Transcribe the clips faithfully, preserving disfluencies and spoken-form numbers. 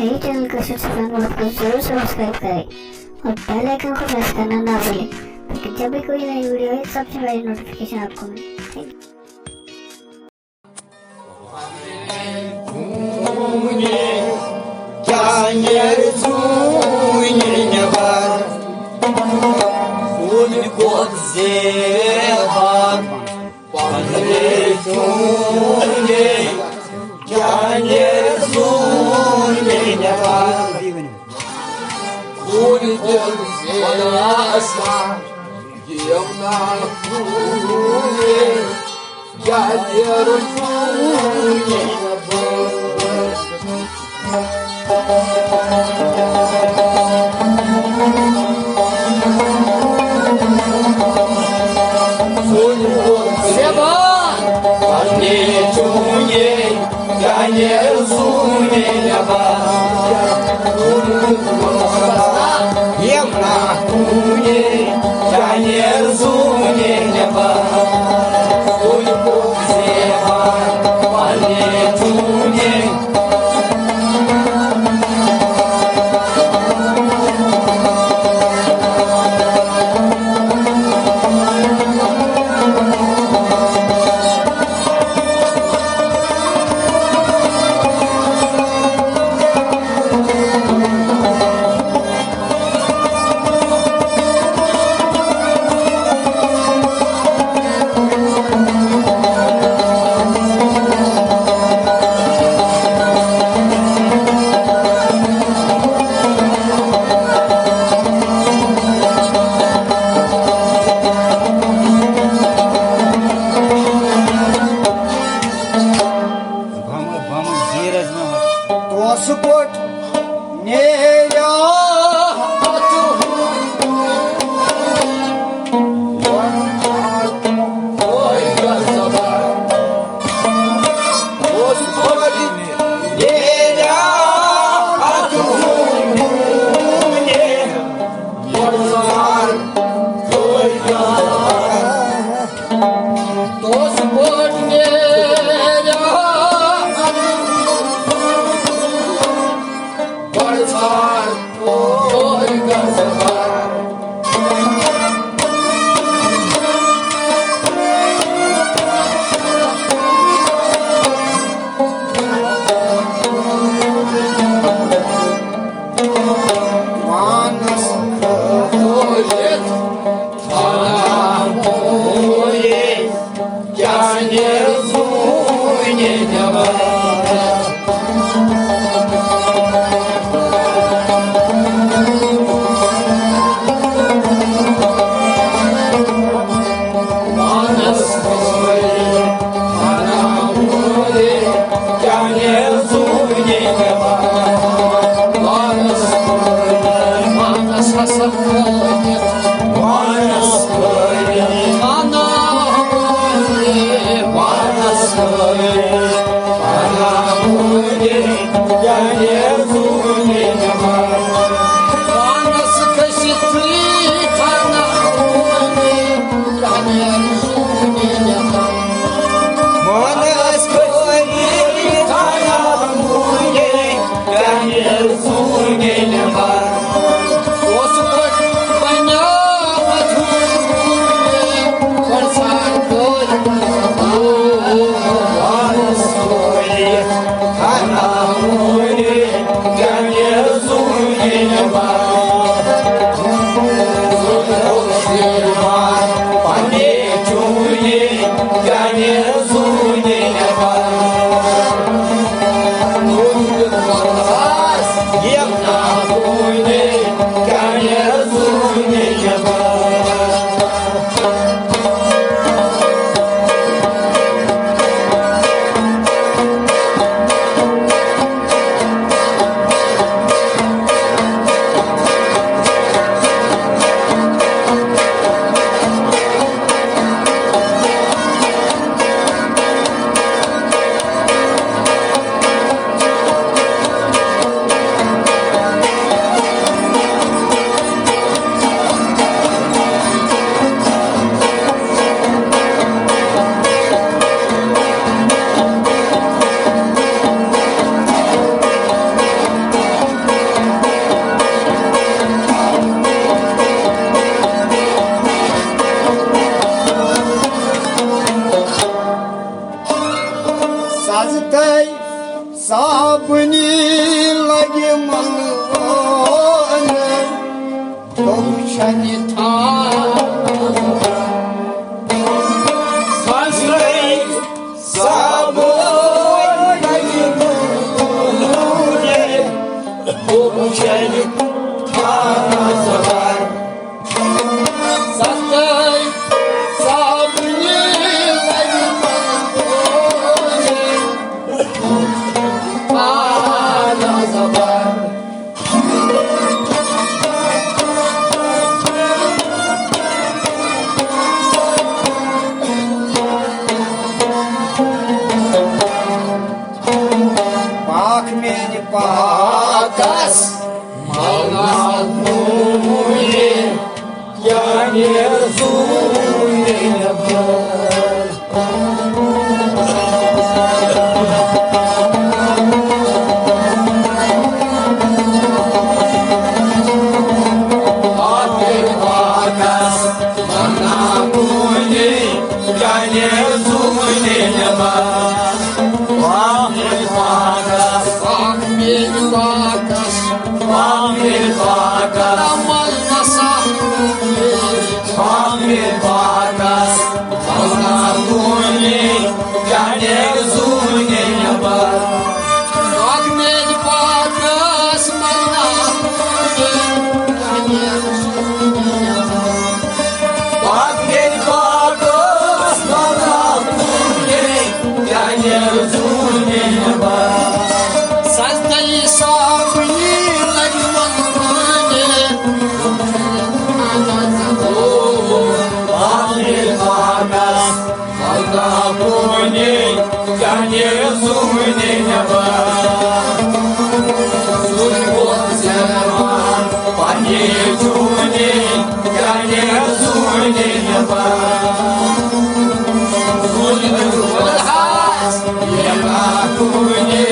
मेरे चैनल का शिव सफान बहुत को जरूर सब्सक्राइब करें और बेल आइकन को प्रेस करना ना भूलें, ताकि जब भी कोई नई वीडियो आए, सबसे पहले नोटिफिकेशन आपको मिले। Thank you. اپنی لگہِ ملوانہِ، تم چھنہِ تھاوان۔ سستَے صابن لگہِ ملوانہِ، تم چھنہِ تھاوان زبر۔ سستَے صابنہِ لگہِ ملوانہِ، تھاوان زبر۔ پاک میانہِ پاکس، ملناو کُنہِ، یعنی زوٗنہِ نٮ۪بر۔ آخر پاکس، ملناو کُنہِ، یعنی زوٗنہِ نٮ۪بر۔ پاک میانہِ پاکس، پاک میانہِ پاکس، پاک میانہِ پاکس، عمل نسا، پاک میانہِ پاکس، ملناو کُنہِ، یعنی زوٗنہِ نٮ۪بر۔ پاک میانہِ پاکس، ملناو کُنہِ، یعنی زوٗنہِ نٮ۪بر۔ پاک میانہِ پاکس، ملناو کُنہِ، یعنی زوٗنہِ نٮ۪بر۔ سستَے صابنہِ لگہِ ملوانہِ۔ پاک میانہِ پاکس، ملناو کُنہِ، یعنی زوٗنہِ نٮ۪بر۔ سُہ ووت زٮ۪وان پننہِ چوٗنہِ، یعنی زوٗنہِ نٮ۪بر۔ سُہ ووت زٮ۪وان پننہِ چوٗنہِ،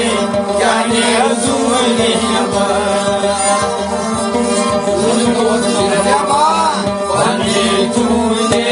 یعنی زوٗنہِ نٮ۪بر۔ سُہ ووت زٮ۪وان پننہِ چوٗنہِ۔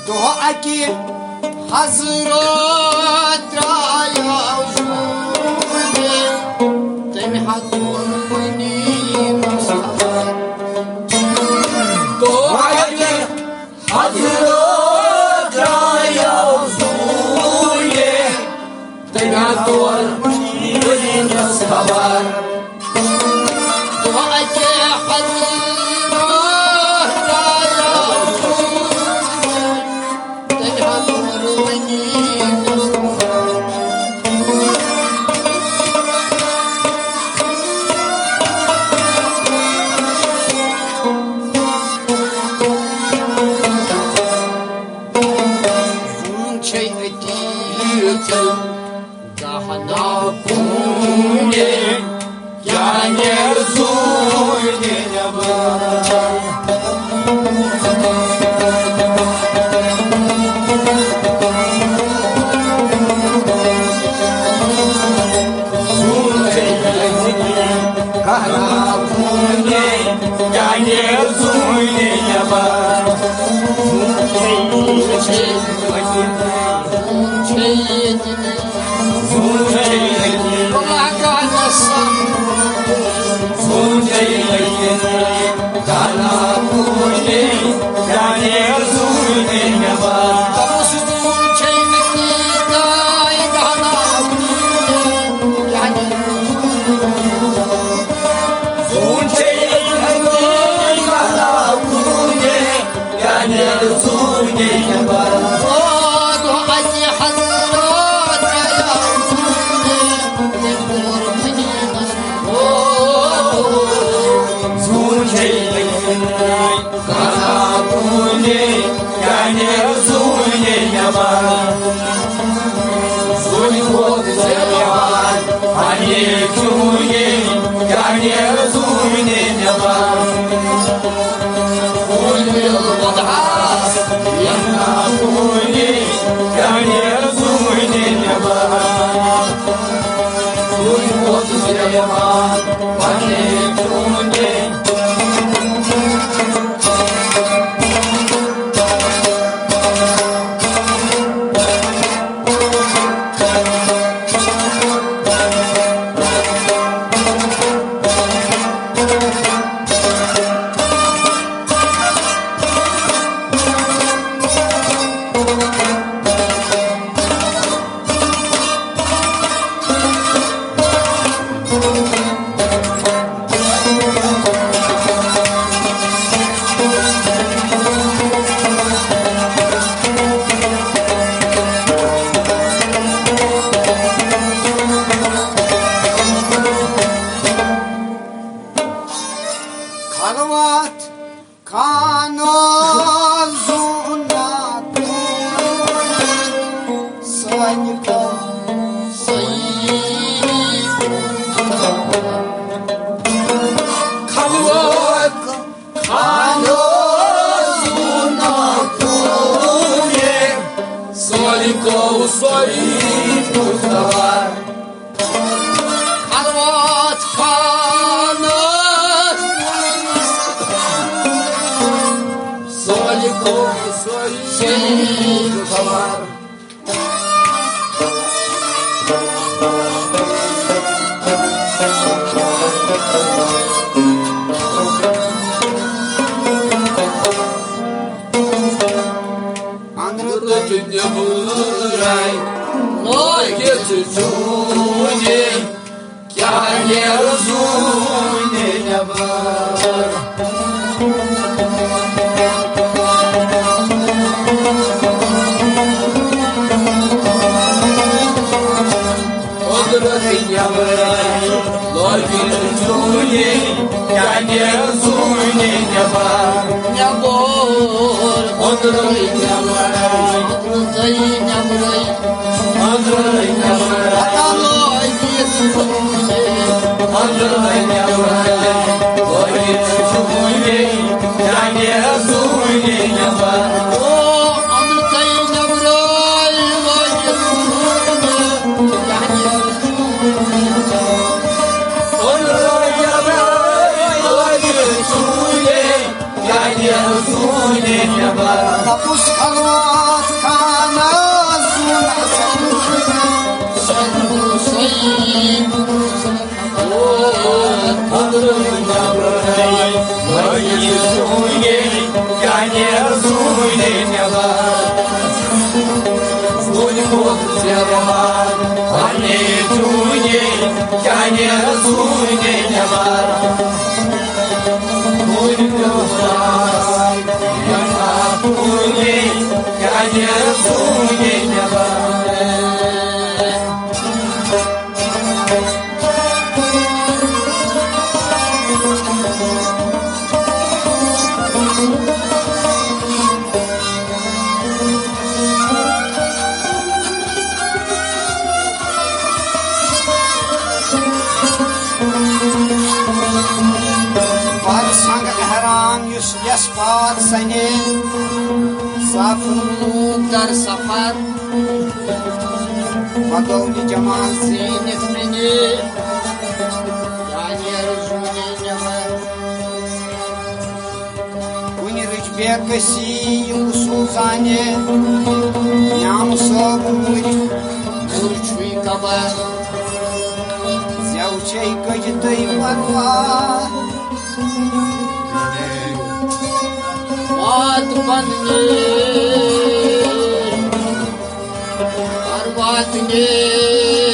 دۄہ اَکہِ حضرت درٛایاو زوٗنہِ، تٔمۍ ہا توٚر مٔنی نَس خبر۔ دۄہ اَکہِ حضرت درٛایاو زوٗنہِ، تٔمۍ ہا توٚر مٔنی نَس خبر۔ دۄہ اَکہِ حضرت درٛایاو زوٗنہِ، تٔمۍ ہا توٚر مٔنی نَس خبر۔ زوٗن چھے أتی ژےٚ گہنا کُنہِ، یعنی زوٗنہِ نٮ۪بر۔ زوٗن چھے أتی گہنا کُنہِ، یعنی زوٗنہِ نٮ۪بر۔ زوٗن چھے أتی کانٛہہ کُنے کیٛاہ نیرٕ زوٗنہِ نٮ۪بر؟ زوٗنہِ ووت زیوان، پننہِ چوٗنہِ کیٛاہ نیرٕ زوٗنہِ نٮ۪بر؟ کُلۍ مِل وۄدہَس، یَتھ نا کُنے کیٛاہ نیرٕ زوٗنہِ نٮ۪بر؟ زوٗنہِ ووت زیوان، پننہِ چوٗنہِ خلوت خانہ زوٗنہ سٲنۍ کٲم۔ خلوت خانہ زوٗنہ سٲنۍ کٲم، سٲنۍ کٲم۔ خلوت خانہ سٲنۍ کٲم، سٲنۍ کٲم۔ أنٛدرٕ تہٕ نٮ۪برَے لٲگِتھ چوٗنہِ، کیٛاہ نیرٕ زوٗنہِ نٮ۪بر؟ أنٛدرٕ تہٕ نٮ۪برَے لٲگِتھ چوٗنہِ، کیٛاہ نیرٕ زوٗنہِ نٮ۪بر؟ نٮ۪بر۔ أنٛدرٕ تہٕ نٮ۪برَے۔ أنٛدرٕ تہٕ نٮ۪برَے۔ أنٛدرٕ نٮ۪بر۔ پتہ لٲگِتھ چوٗنہِ۔ أنٛدرٕ نٮ۪بر۔ لٲگِتھ چوٗنہِ۔ کیٛاہ نیرٕ زوٗنہِ نٮ۪بر؟ او، أنٛدرٕ تہٕ نٮ۪برَے لٲگِتھ چوٗنہِ۔ کیٛاہ نیرٕ زوٗنہِ نٮ۪بر؟ أنٛدرٕ نٮ۪بر۔ لٲگِتھ چوٗنہِ۔ کیٛاہ نیرٕ زوٗنہِ نٮ۪بر؟ تپُس خلوت خانہ زوٗنہ سٲنۍ۔ أنٛدرٕ نٮ۪برَے لٲگِتھ چوٗنہِ، کیٛاہ نیرٕ زوٗنہِ نٮ۪بر؟ زوٗنہِ ووت زیوان، پننہِ چوٗنہِ، کیٛاہ نیرٕ زوٗنہِ نٮ۪بر؟ پتہٕ سنگ احرام یُس یس پار سنے، سفر روٗد در سفر، بدول جمال زیٖنِتھ مےٚ نیر۔ یا نیر زوٗنہِ نٮ۪بر۔ کُنہِ رٕچھ بے کسی یِم سوٗزانہِ، نیام صٲب مُرۍ، مُر چھُے قبر۔ زٮ۪و چھے کٔج تہٕ پروا، وات پننہِ، پروات نے۔